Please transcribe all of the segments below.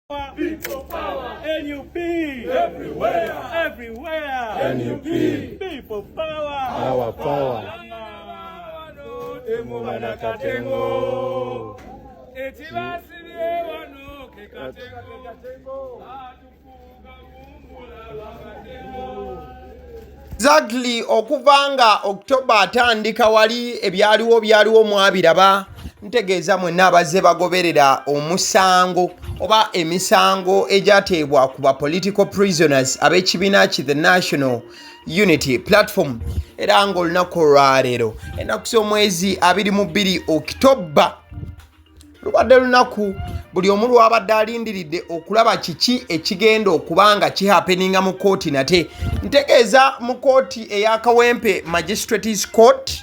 People power. NUP. Everywhere. Everywhere. NUP. People power. Our power. Temubana katengo. Ekibasibye wano ke katengo. Atufuga bumbula bakatengo. Exactly, okuva nga October atandika wali ebyaliwo byaliwo mwabiraba. Ntegeeza mwenna abazze bagoberera omusango oba emisango egyateebwa ku ba political prisoners ab'ekibiina ki the National Unity Platform, era ng'olunaku olwaleero ennaku z'omwezi 22 Okitoba lubadde lunaku buli omu lwabadde alindiridde okulaba kiki ekigenda okuba nga kihapeninga mu kooti. Nate ntegeeza mu kooti eya Kawempe Magistrates Court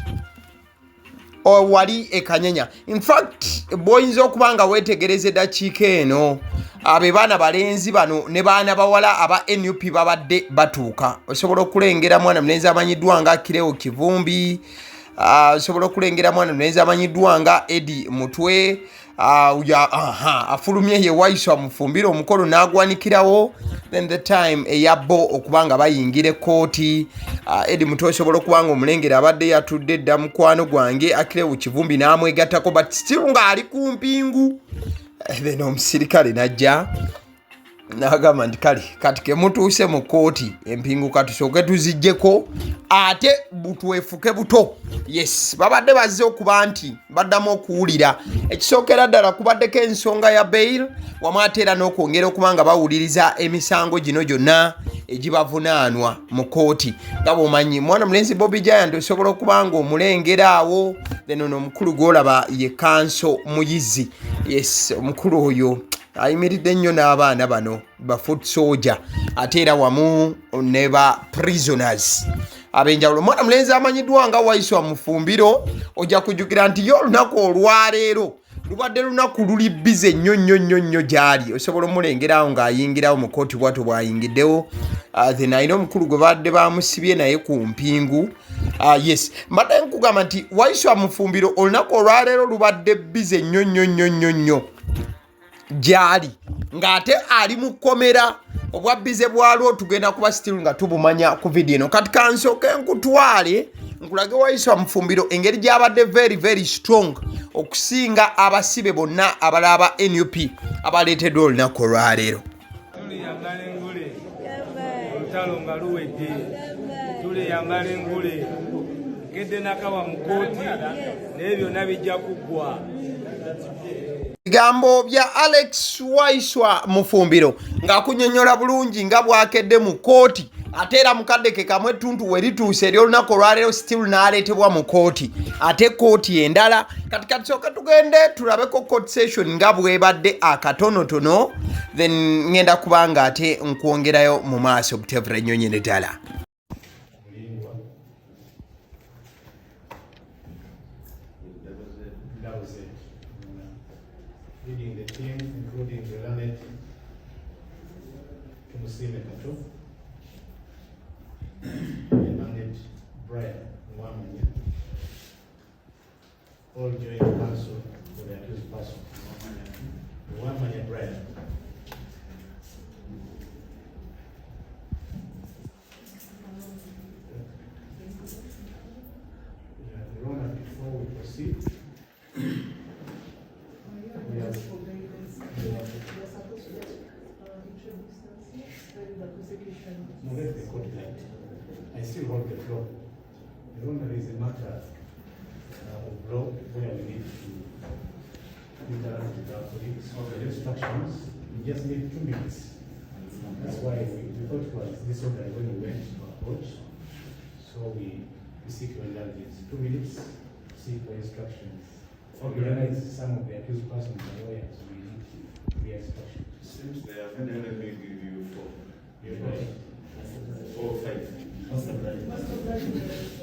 wali e Kanyanya. Infact bw'oyinza okuba nga weetegereza eddakiika eno, abe baana balenzi bano ne baana bawala aba NUP babadde batuuka. Osobola okulengera mwana mulenzi amanyiddwa nga Kireo Kivumbi, osobola okulengera mwana mulenzi amanyiddwa nga Eddie Mutwe, afulumye ye Waiswa Mufumbiro omukolo n'agwanikirawo. Then the time eya bo okuba nga bayingira ekkooti, Eddie Mutwe osobola okuba nga omulengera abadde yatudde dda, mukwano gwange Akirewo Kivumbi n'amwegattako, but still ng'ali ku mpingu. Then omusirikale n'ajja n'agamba nti kale kati kemutuuse mu kkooti, empingu katusooke tuziggyeko ate butwefuke buto. Yes, babadde bazze okuba nti baddamu okuwulira ekisookera ddala kubaddeko ensonga ya bail, wamu ate era n'okwongera okuba nga bawuliriza emisango gino gyonna egibavunaanwa mu kkooti. Nga bw'omanyi, mwana mulenzi Bobi Giant osobola okuba nga omulengera awo. Then ono omukulu gw'olaba ye Kanso Muyizi. Yes, omukulu oyo ayimiridde nnyo n'abaana bano ba foot soldier, ate era wamu ne ba prisoners ab'enjawulo. Omwana mulenzi amanyiddwa nga Waiswa Mufumbiro, ojja kujjukira nti ye olunaku olwaleero lubadde lunaku luli busy nnyo nnyo nnyo nnyo gy'ali. Osobola omulengerawo ng'ayingirawo mu kooti bwatyo bw'ayingiddewo. Then alina omukulu gwe badde bamusibye naye ku mpingu. Yes, mbadde nkugamba nti Waiswa Mufumbiro olunaku olwaleero lubadde busy nnyo nnyo nnyo nnyo nnyo gy'ali, ng'ate ali mu kkomera. Obwa busy bwalwo tugenda kuba still nga tubumanya ku vidiyo eno. Kati kansooke nkutwale nkulage Waiswa Mufumbiro engeri gy'abadde very very strong okusinga abasibe bonna abalala ba NUP abaleeteddwa olunaku olwaleero. Tuliyambala engule olutalo nga luwedde, tuliyambala engule nkedde nakawa mu kooti, naye byonna bijja kuggwa. Bigambo bya Alex Waiswa Mufumbiro ng'akunyonyola bulungi nga bw'akedde mu kkooti, ate era mukadde ke kamwe ettuntu we lituuse ery'olunaku olwaleero still n'aleetebwa mu kkooti, ate kkooti endala. Kati katusooke tugende tulabeko court session nga bw'ebadde akatonotono, then ngenda kuba nga ate nkwongerayo mu maaso butevura ennyonyi ne ddala. Mulindwa Ndawuze, leading the team, including the learned Tumusiime Kato, the learned Brian Mwamanya, all joint counsel for the accused person. Mwamanya Brian. Yeah, Your Honor, before we proceed, we have They're supposed to just introduce themselves, then the prosecution. No, let the court guide. I still hold the floor. Your Honor, there is a matter of law where we need to interact with our colleagues. Okay. Instructions. We just need 2 minutes. That's why we thought it was disorderly when we went to approach. So we seek your indulgence. 2 minutes, seek for instructions. Okay. We realize some of the accused persons are lawyers, so we need clear instructions. Seems they have only let me give you four. Yes. Four, five.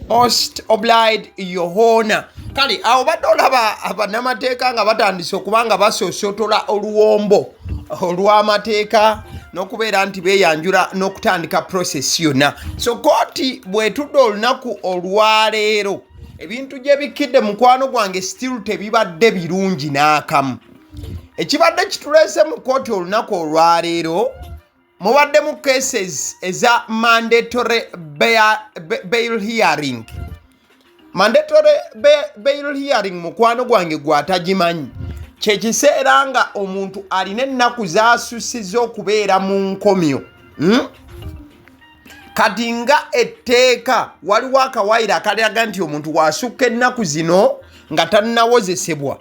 Most obliged, Your Honor. Kale awo badde olaba bannamateeka nga batandise okuba nga basosotola oluwombo olw'amateeka n'okubeera nti beeyanjula n'okutandika process yonna. So kooti bw'etudde olunaku olwaleero, ebintu gye bikkidde, mukwano gwange, still tebibadde birungi n'akamu. Ekibadde kituleese mu kkooti olunaku olwaleero mubaddemu cases eza mandatory bail hearing. Mandatory bail hearing mukwano gwange gwatagimanyi kyekiseera nga omuntu alina ennaku zasusiza okubeera mu nkomyo, Kati nga etteeka waliwo akawaayiro akalaga nti omuntu wasukka ennaku zino nga tannawozesebwa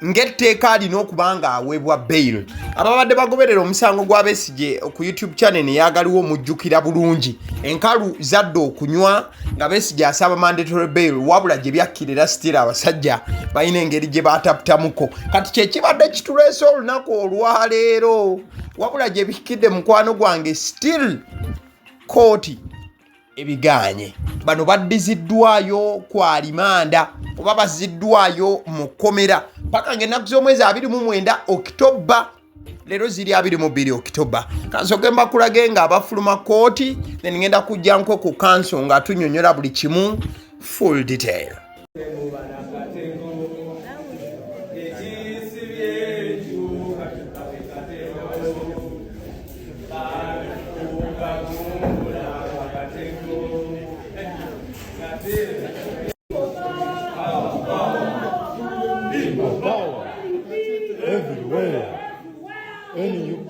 ng'etteeka alina okuba nga aweebwa bail. Ababadde bagoberera omusango gwa Besigye ku YouTube channel neyagaliwo omujjukira bulungi enkalu zadda okunywa nga Besigye asaba mandatory bail, wabula gye byakkira era still abasajja balina engeri gye bataputamuko. Kati kyekibadde kituleese olunaku olwaleero, wabula gye bikkidde mukwano gwange still kooti ebigaanye. Bano baddiziddwayo ku alimanda oba bazziddwayo mu kkomera paka ng'ennaku z'omwezi 29 Okitoba. Leero ziri 22 Okitoba. Kansooke mbakulage nga abafuluma kkooti, then ngenda kujja nko ku kanso nga tunyonyola buli kimu full detail. People power everywhere. NUP.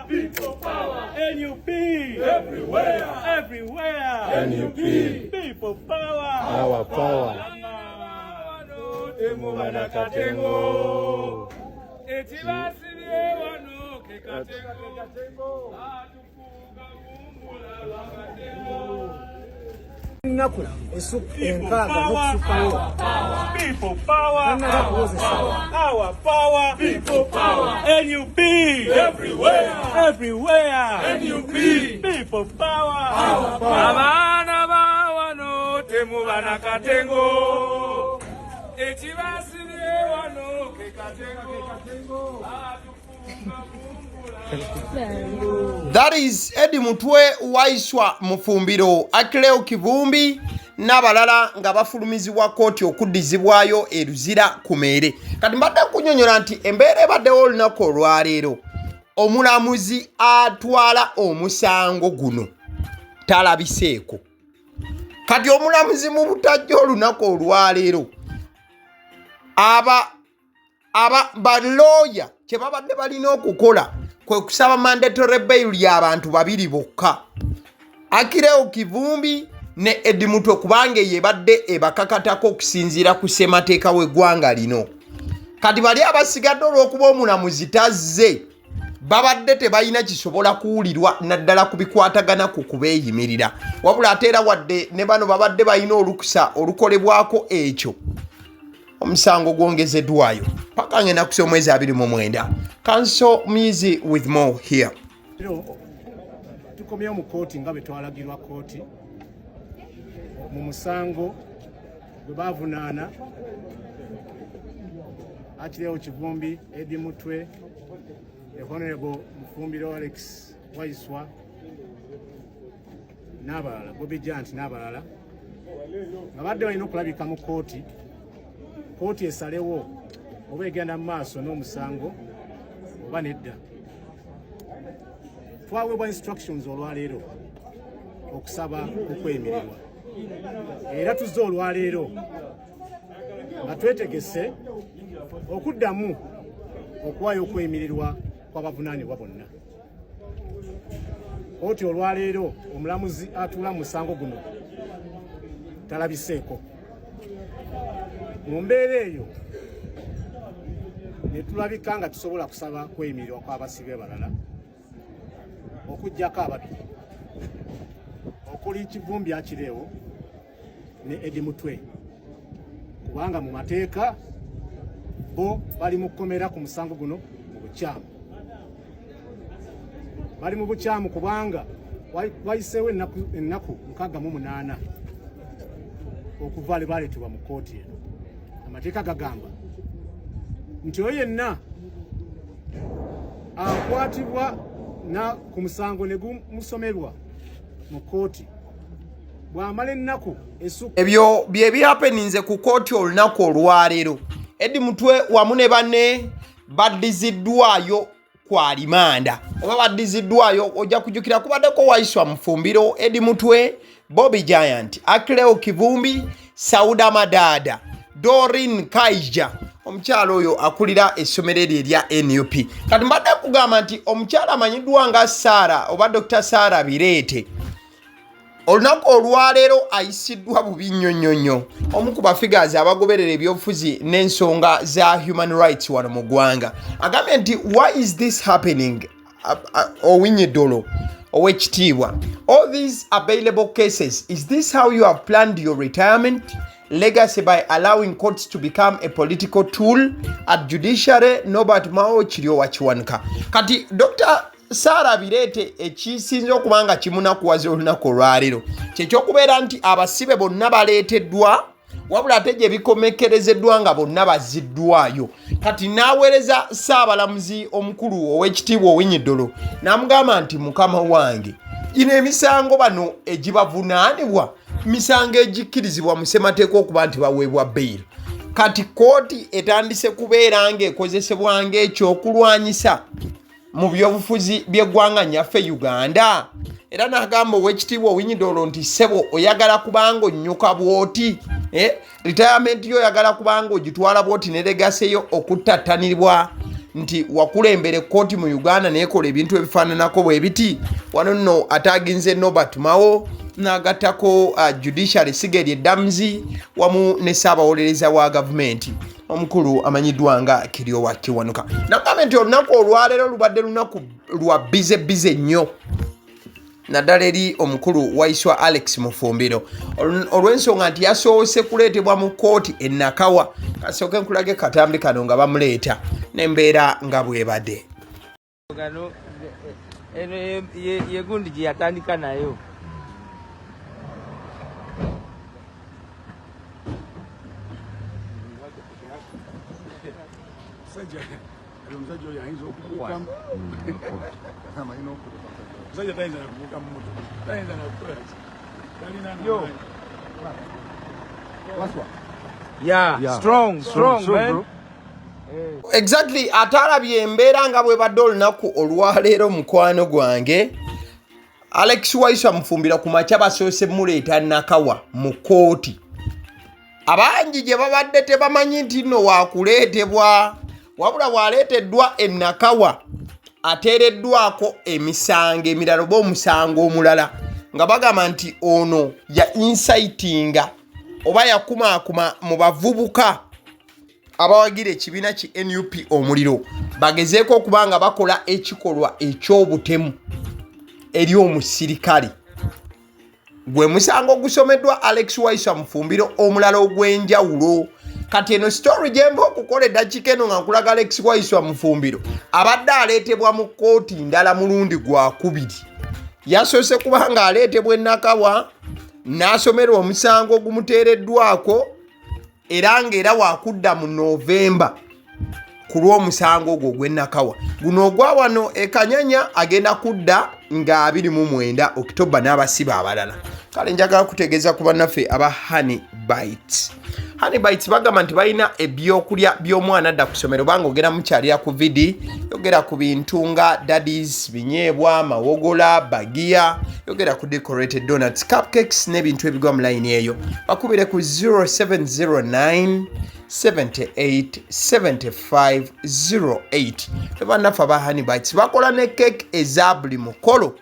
People power. NUP. Everywhere. Everywhere. NUP. People power. Our power. Temubana katengo ekibasibye wano ke katengo atufuuga gumbula bakatengo. Ennaku 60 n'okusukkawo. People power. Tannaba kuwozesebwa. Our power. People power. NUP. Everywhere. Everywhere. NUP. People power. Our power. Abaana ba wano temubana katengo ekibasibye wano ke katengo atufuuga gumbula. That is Eddie Mutwe, Waiswa Mufumbiro, Akileo Kivumbi n'abalala nga bafulumizibwa kkooti okuddizibwayo e Luzira ku meere. Kati mbadde nkunyonyola nti embeera ebaddewo olunaku olwaleero, omulamuzi atwala omusango guno talabiseeko. Kati omulamuzi mu butajja olunaku olwaleero aba aba balooya kye babadde balina okukola kwe kusaba mandatory bail y'abantu babiri bokka, Akireo Kivumbi ne Eddie Mutwe, kubanga eyo ebadde ebakakatako okusinziira ku ssemateeka w'eggwanga lino. Kati bali abasigadde olw'okuba omulamuzi tazze babadde tebalina kisobola kuwulirwa naddala ku bikwatagana ku kubeeyimirira. Wabula ate era wadde ne bano babadde balina olukusa olukolebwako ekyo, omusango gwongezeddwayo paka ng'ennaku z'omwezi 29. Kanso Mizi with more here. Tukomyewo mu kkooti nga bwe twalagirwa kkooti mu musango gwe bavunaana Achileo Kivumbi, Eddie Mutwe, the Honorable Mufumbiro Alex Waiswa n'abalala, Bobby Giant n'abalala, nga badde balina okulabika mu kkooti, kkooti esalewo oba egenda mu maaso n'omusango oba nedda. Twaweebwa instructions olwaleero okusaba okweyimirirwa, era tuzze olwaleero nga twetegese okuddamu okuwaayo okweyimirirwa kw'abavunaanibwa bonna. Kooti olwaleero omulamuzi atuula mu musango guno talabiseeko. Mu mbeera eyo ne tulabika nga tusobola kusaba kweyimirirwa kw'abasibe balala. Okuggyako ababiri okuli Kivumbi Akireewo ne Eddie Mutwe, kubanga mu mateeka bo bali mu kkomera ku musango guno mu bukyamu. Bali mu bukyamu kubanga wayiseewo ennaku 68 okuva lwe baleetebwa mu kkooti eno. Amateeka gagamba nti oyo yenna akwatibwa na ku musango ne gumusomerwa mu kkooti bw'amala ennaku Ebyo bye byapeninze ku kkooti olunaku olwaleero. Eddie Mutwe wamu ne banne baddiziddwayo ku alimanda oba baddiziddwayo. Ojja kujjukira kubaddeko Waiswa Mufumbiro, Eddie Mutwe, Bobby Giant, Akleo Kivumbi, Sauda Madaada, Doreen Kaija, omukyala oyo akulira essomero eryo erya NUP. Kati mbadde kugamba nti omukyala amanyiddwa nga Sarah oba Dr. Sarah Bireete olunaku olwaleero ayisiddwa bubi nnyo nnyo nnyo. Omu ku bafigazi abagoberera ebyobufuzi n'ensonga za human rights wano mu ggwanga agambye nti why is this happening? Owiny Dollo owekitiibwa, all these available cases, is this how you have planned your retirement legacy by allowing courts to become a political tool at judiciary? Norbert Mao, Kiryowa Kiwanuka. Kati Dr. Sarah Bireete ekisinze okuba nga kimunakuwaza olunaku olwaleero kyekyokubeera nti abasibe bonna baleeteddwa, wabula ate gye bikomekerezeddwa nga bonna bazziddwayo. Kati n'aweereza Ssaabalamuzi omukulu ow'ekitiibwa Owiny Dollo n'amugamba nti mukama wange, gino emisango bano egibavunaanibwa misango egikkirizibwa mu ssemateeka okuba nti baweebwa bail. Kati kkooti etandise kubeera ng'ekozesebwa ng'ekyokulwanyisa mu byobufuzi by'eggwanga nyaffe Uganda. Era n'agamba ow'ekitiibwa Owiny Dollo nti ssebo, oyagala kubanga onnyuka bw'oti, retirement yo oyagala kubanga ogitwala bw'oti ne legacy yo okuttattanirwa nti wakulembera ekkooti mu Uganda neekola ebintu ebifaananako bwe biti. Wano nno ataginze Norbert Mao n'agattako judiciary sigeri eddamuzi wamu ne ssaabawolereza wa gavumenti omukulu amanyiddwa nga Kiryowa Kiwanuka. Nagambye nti olunaku olwaleero lubadde lunaku lwa bize bize nnyo, naddala eri omukulu Waiswa Alex Mufumbiro, olw'ensonga nti yasoose kuleetebwa mu kkooti e Nakawa. Kasooke nkulage katambi kano nga bamuleeta n'embeera nga bwebadde. Gano eno ye gundi gye yatandika nayo. Omusajja oyo ayinza okubuukamu. Omusajja tayinza nakubuuka mu motoka, tayinza nakukola ki, talina. Yo. Yeah, strong, strong, man. Exactly, ate alabye embeera nga bwebadde olunaku olwaleero. Mukwano gwange Alex Waiswa Mufumbiro ku makya basoose muleeta Nakawa mu kkooti. Abangi gye babadde tebamanyi nti nno wakuleetebwa, wabula bw'aleeteddwa e Nakawa ateereddwako emisango emirala oba omusango omulala nga bagamba nti ono ya incitinga oba yakumaakuma mu bavubuka abawagira ekibiina ki NUP omuliro bagezeeko okuba nga bakola ekikolwa eky'obutemu eri omusirikale. Gwe musango ogusomeddwa Alex Waiswa Mufumbiro omulala ogw'enjawulo. Kati eno story gyemba okukola eddakiika eno nga nkulaga Alex Waiswa Mufumbiro abadde aleetebwa mu kkooti ndala mulundi gwakubiri. Yasoose kuba nga aleetebwa enakawa n'asomerwa omusango ogumuteereddwako, era ng'era wakudda mu Novemba ku lw'omusango ogwo ogw'enakawa. Guno ogwa wano ekanyanya agenda kudda nga 29 Okitoba n'abasibe abalala. Kale njagala kutegeeza ku bannaffe aba Honey Bites. Honey Bites bagamba nti balina ebyokulya by'omwana adda ku ssomero banga ogenda mukyalira ku vidi. Yogera ku bintu nga daddies, binyeebwa, mawogola, bagiya, yogera ku decorated donuts, cupcakes n'ebintu ebigwa mu layini eyo. Bakubire ku 0709 78 75 08. Bannaffe aba Honey Bites bakola ne cake eza buli mukolo,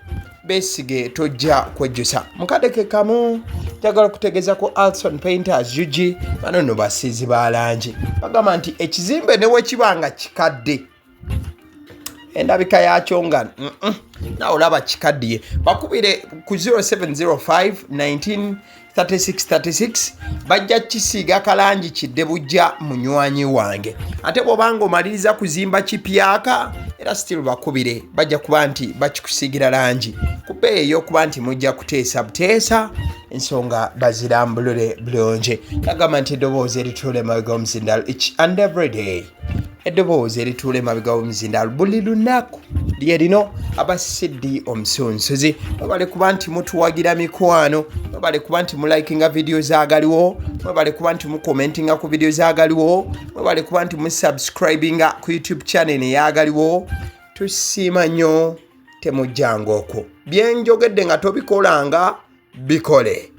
besige tojja kwejjusa. Mukadde ke kamu njagala okutegeeza ku Alson Painters UG. Bano nno basiizi ba langi, bagamba nti ekizimbe ne wekiba nga kikadde. Endabika yakyo nga nawe olaba kikaddiye. Bakubire ku 0705 19 3636, bajja kisiiga kalangi kidde bujja, munywanyi wange. Ate bw'obanga omaliriza kuzimba kipyaka, era still bakubire, bajja kuba nti bakikusiigira langi ku bbeeyi ey'okuba nti mujja kuteesa buteesa, ensonga bazirambulule bulungi. Agamba nti eddoboozi erituula emabega w'omuzindaalo each and every day, eddoboozi erituula emabega w'omuzindaalo buli lunaku lye lino, aba CD Omusunsuzi. Mwebale kuba nti mutuwagira mikwano, mwebale kuba nti mulikinga vidiyo zaagaliwo, mwebale kuba nti mukomentinga ku vidiyo zaagaliwo, mwebale kuba nti musubscribinga ku YouTube channel eyagaliwo. Tusiima nnyo. Temujjanga okwo byenjogedde nga tobikolanga, bikole.